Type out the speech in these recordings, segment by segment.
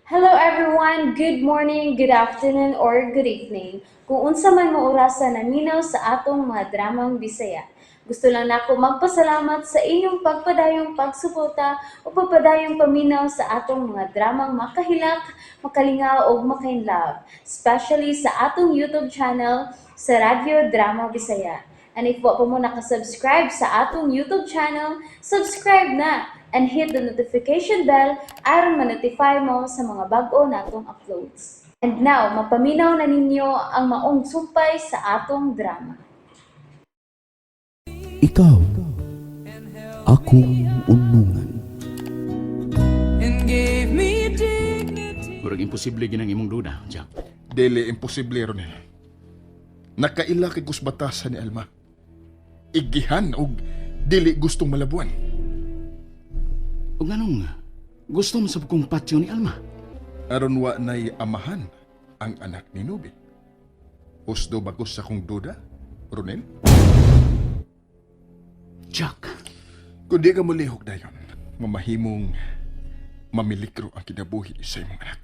Hello everyone! Good morning, good afternoon, or good evening. Kung unsa man mo orasa naminaw sa atong mga dramang Bisaya. Gusto lang nako magpasalamat sa inyong pagpadayong pagsuporta o pagpadayong paminaw sa atong mga dramang makahilak, makalingaw ug makainlove, especially sa atong YouTube channel sa Radyo Drama Bisaya. And if wa pa mo nakasubscribe sa atong YouTube channel, subscribe na and hit the notification bell aron ma-notify mo sa mga bag-o natong uploads. And now, mapaminaw na ninyo ang maong sumpay sa atong drama. Ikaw, akong unungan. And gave me dignity. Murag imposible ginang imong duda, Jack. Dili imposible, Ronel. Nakaila kay kusbatasan ni Alma. Igihan og dili gustong malabuan. Ug nganong gusto mo sa kong patyo ni Alma? Aron wa nay amahan ang anak ni Nubi. Husdo bagos sa kong duda, Ronel? Jack, Kung di ka mulihok dayon, mamahimong mamilikro ang kinabuhi sa imong anak.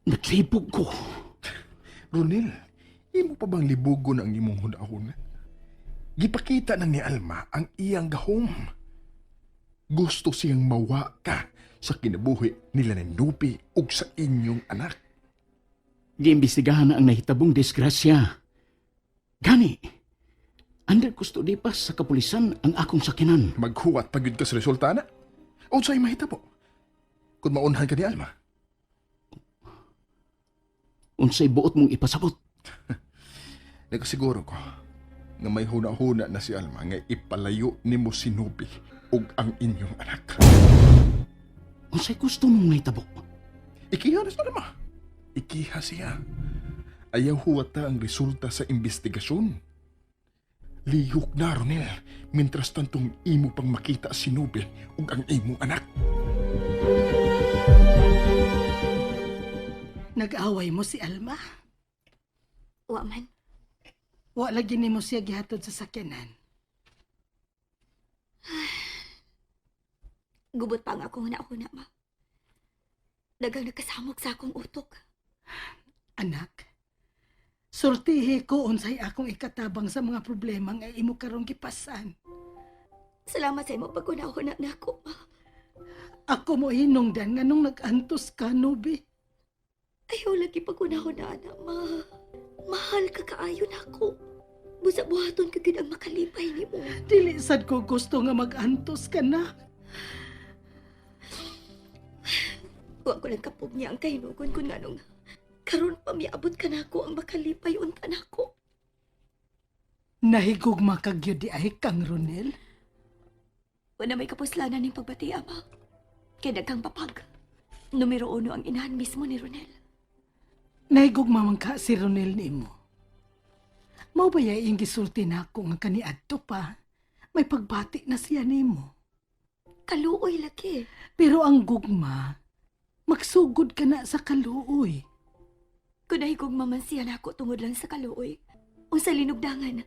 Naglibog ko. Ronel, imo pa bang libugon ang imong hunahuna? Gipakita na ni Alma ang iyang gahom. Gusto siyang mawa ka sa kinabuhi nila ni Nupi ug sa inyong anak. Giimbestigahan na ang nahitabong disgrasya. Gani, under custody pa sa kapulisan ang akong sakinan. Maghuwat pa gyud ka sa resulta na. Unsay mahitabo? Kung maunhan ka ni Alma, Unsay buot mong ipasabot? nakasiguro ko nga may huna-huna na si Alma nga ipalayo nimo si Nupi ug ang inyong anak. Unsay gusto mong mahitabo? Ikiha na sa Alma. Ikiha siya. Ayaw huwata ang resulta sa investigasyon. Lihok na, Ronel, mintras tantong imo pang makita si Nubi ug ang imong anak. Nag-away mo si Alma? Wa man. Wa lagi nimo siya gihatod sa sakyanan. Gubot pa nga akong huna-huna, ma. Dagang nagkasamok sa akong utok. Anak, sultihi ko unsay akong ikatabang sa mga problema nga imo karong gipasan. Salamat sa imong pagkunahuna na ako, ma. Ako mo hinungdan nga nung nag-antos ka, Nubi. Ayaw lagi pagkunahuna na, ma. Mahal ka kaayo nako. Busa buhaton ka gyud ang makalipay nimo. Dili sad ko gusto nga mag-antos ka na. Wa ko lang kapog niya ang kahinugon kun nganong karon pa miabot ka nako ang makalipay unta nako. Nahigugma ka gyud di ay kang Ronel. Wala may kapuslanan ning pagbati, ama. Kay daghang papag. Numero uno ang inahan mismo ni Ronel. Nahigugma man ka si Ronel nimo. Mao ba yay iyang gisulti nako nga kaniadto pa? May pagbati na siya nimo. Kaluoy lagi. Pero ang gugma, magsugod ka na sa kaluoy. Kung nahigugma man siya nako tungod lang sa kaluoy. Unsa linugdangan.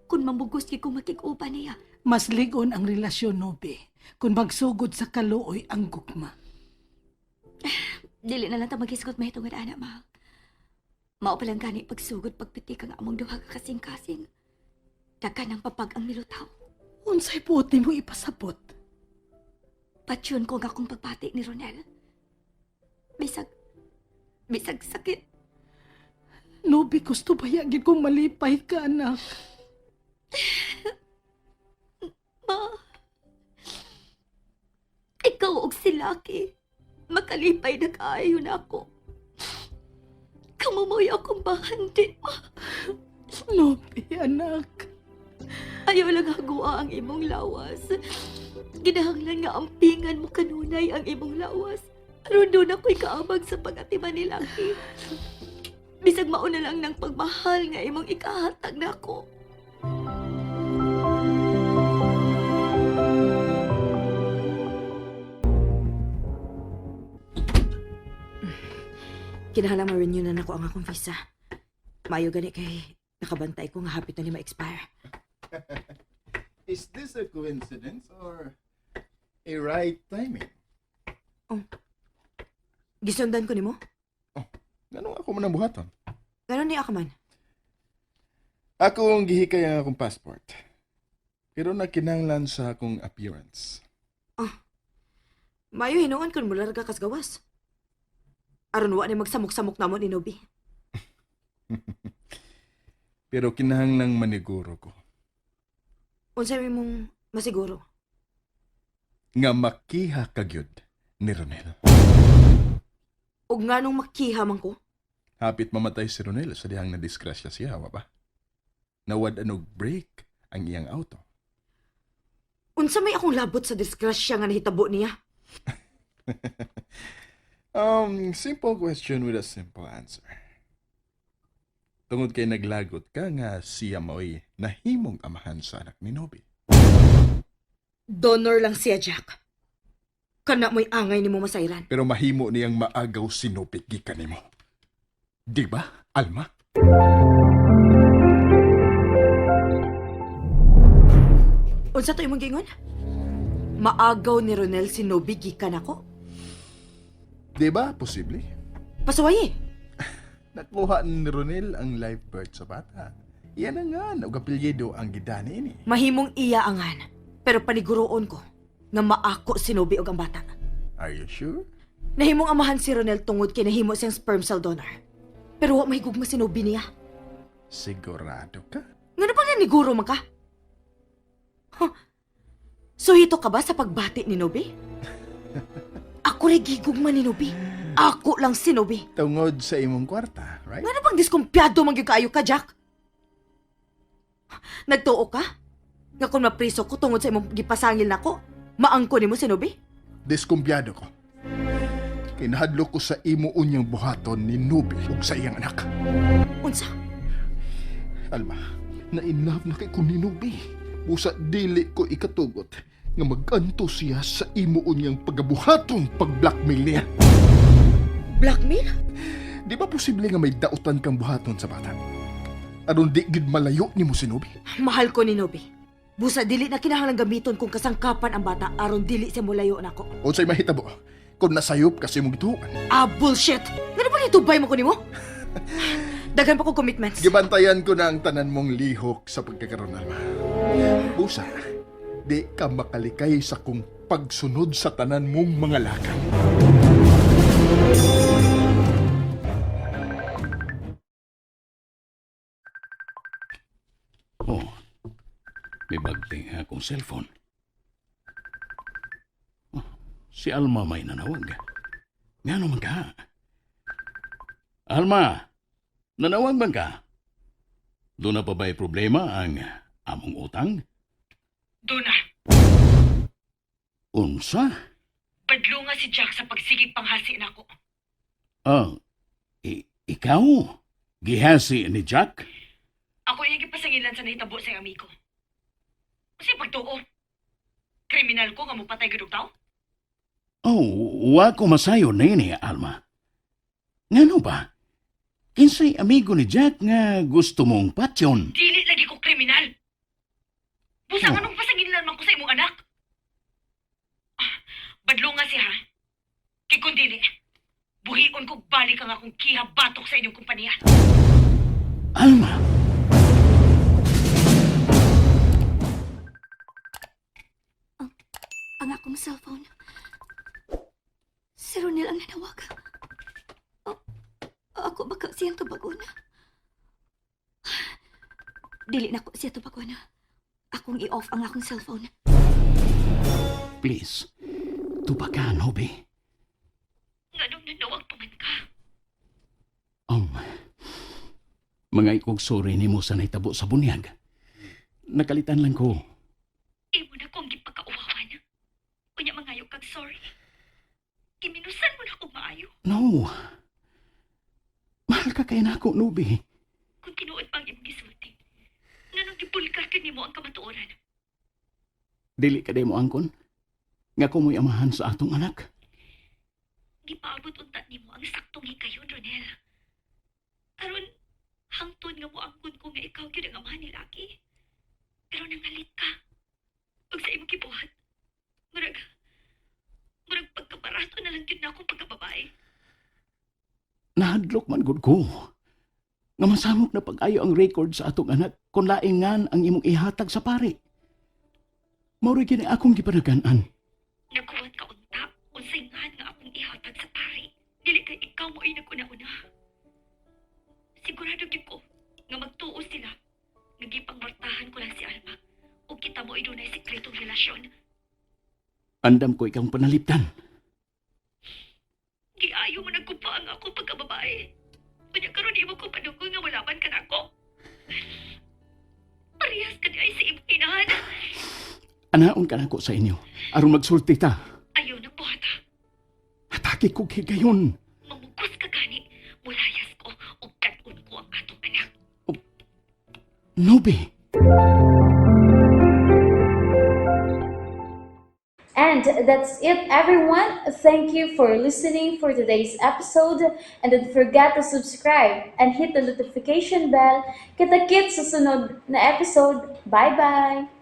Kung mamugos gyud kong makig-uban niya. Mas ligon ang relasyon, Nobe, kung magsugod sa kaluoy ang gugma. Dili na lang ta maghisgot mahitungod ana, ma. Mao pa lang gani pagsugod pagpitik ang among duha ka kasing-kasing. Daghan ang papag ang milutaw. Unsay buot nimo ipasabot? Patyon ko ang akong pagbati ni Ronel. Bisag sakit. Nobe, gusto ba gyud kong malipay ka, anak? Ma, ikaw og si Lucky. Makalipay na kaayo na ako. Kamumoy akong bahandi, ma. Nobe, anak. Ayaw lang hagua ang imong lawas. Ginahanglan nga ampingan mo kanunay ang imong lawas. Aron doon ako'y kaabag sa pag-atiman ni Lucky. Bisag mauna lang ng pagmahal nga imong ikahatag nako. Kinahanglan ma-renew na nako ang akong visa. Maayo gani kay nakabantay ko nga hapit na ni ma-expire. Is this a coincidence or A right timing. Gisundan ko nimo? Ganun ako man ang buhaton. Ganon ni ako man. Ako ang gihikay ang akong passport. Pero nakinanglan sa akong appearance. Mayo hinuon kun mularga kas gawas. Aron wa ni magsamok-samok namon ni Nobi. Pero kinahanglang maniguro ko Unsay mong masiguro? nga makiha ka gyud ni Ronel. Og nganong makiha man ko? Hapit mamatay si Ronel sa dihang nadisgrasya siya, wa ba? Nawad anog break ang iyang auto. Unsa may akong labot sa disgrasya nga nahitabo niya? Simple question with a simple answer. Tungod kay naglagot ka nga siya mao'y nahimong amahan sa anak ni Nobi. Donor lang siya, Jack. Kana mo'y angay nimo masayran. Pero mahimo niyang maagaw si Nobi gikan nimo. Di ba, Alma? Unsa to imong giingon? Maagaw ni Ronel si Nobi gikan ako? Di ba, posible? Pasaway eh. Nakuha ni Ronel ang live birth sa bata. Yan ang nga, ug apelyido ang gidani ini. Mahimong iya angan, pero paniguroon ko nga maako si Nobi og ang bata. Are you sure? Nahimong amahan si Ronel tungod kay nahimo siyang sperm cell donor. Pero wa mahigugma si Nobi niya. Sigurado ka? Ngano pa naniguro man ka? Huh. Suhito ka ba sa pagbati ni Nobi? Ako rin gigugma ni Nobi. Ako lang si Nobi. Tungod sa imong kwarta, right? Ngano bang diskumpiyado man gyud kaayo ka, Jack? Nagtuo ka? Nga kung mapriso ko tungod sa imong gipasangil nako, maangko nimo si Nobi? Diskumpiyado ko. Kay nahadlok ko sa imo unyang buhaton ni Nubi ug sa iyang anak. Unsa? Alma, na in love na kay ko ni Nubi. Busa dili ko ikatugot nga maganto siya sa imo unyang pagabuhatong pag-blackmail niya. Blackmail? Di ba posible nga may dautan kang buhaton sa bata? Aron di gid malayo nimo si Nubi. Mahal ko ni Nobi. Busa dili na kinahanglan gamiton kung kasangkapan ang bata aron dili siya mulayo nako. Unsay mahitabo kung nasayop kasi imong gituohan. Ah, bullshit! Ngano ba nitubay mo ko nimo? Daghan pa kong commitments. Gibantayan ko na ang tanan mong lihok sa pagkakaroon, Alma. Busa, di ka makalikay sa kong pagsunod sa tanan mong mga lakang. Oh, may bagting akong cellphone. Oh, si Alma may nanawag. Nga naman ka? Alma, nanawag man ka? Doon na pa ba'y problema ang among utang? Duna, Unsa? padlo nga si Jack sa pagsigig panghasi nako. Ah, ikaw? Gihasi ni Jack? Ako yung gipasangilan sa nahitabo sa iyang amigo. Kasi pagtuo, kriminal ko nga mupatay gud og tao. Oh, wa ko masayo nini, Alma. Ngano ba? Kinsay amigo ni Jack nga gusto mong patyon? Dili lagi ko kriminal. Busa Oh. anong pasangilan man ko sa imong anak? Ah, badlo nga siya. ha? Kay kung dili, buhion ko balik ang akong kiha batok sa inyong kumpanya. Alma! Ang akong cellphone. Si Ronel ang nanawag. Oh, ako baka siyang tubagon. Dili na ko siya tubagon. Akong i-off ang akong cellphone. Please, tubakan, Hobi. Nganong nanawag pa man ka? Mga ikog sorry nimo sa nahitabo sa bunyag. Nakalitan lang ko. Imo na kong gipakauwawan. Unya mangayo kag sorry. Giminusan mo na kong maayo. No. Mahal ka kay nako, Nubi. Kung tinuod pang imong gisulti. Nganong gibulgar ka nimo ang kamatuoran. Dili ka mo angkon. Nga ko mo'y amahan sa atong anak. Gipaabot unta nimo ang saktong hikayon, Ronel. Aron hangtod nga moangkon ko nga ikaw gyud ang amahan ni Lucky. Pero nangalit ka. Ug sa imong gibuhat. Murag pagkababae. Nahadlok man gud ko. Nga masamok na pag-ayo ang record sa atong anak kung laing ngan ang imong ihatag sa pari. Mao ra kini akong gipanagan-an. Nagkuwat ka unta, unsay ngan nga akong ihatag sa pari. Dili kay ikaw mo ay naguna-una. Sigurado gyud ko nga magtuo sila. Nagipangwartahan ko lang si Alma ug kita mo ay dunay sekretong relasyon. Andam ko ikang panalipdan. Giayo mo nagkupa ang ako pagkababae. Unya karon imo ko padunggo nga mulaban ka nako. Parehas ka di ay sa imong inahan. Anaon ka nako sa inyo aron magsulti ta. Ayaw nagbuhata. Hatagi kog higayon. Mamugos ka gani. Mulayas ko ug kadun ko ang atong anak. Nobe. And that's it, everyone. Thank you for listening for today's episode. And don't forget to subscribe and hit the notification bell. Kita-kits sa sunod na episode. Bye-bye!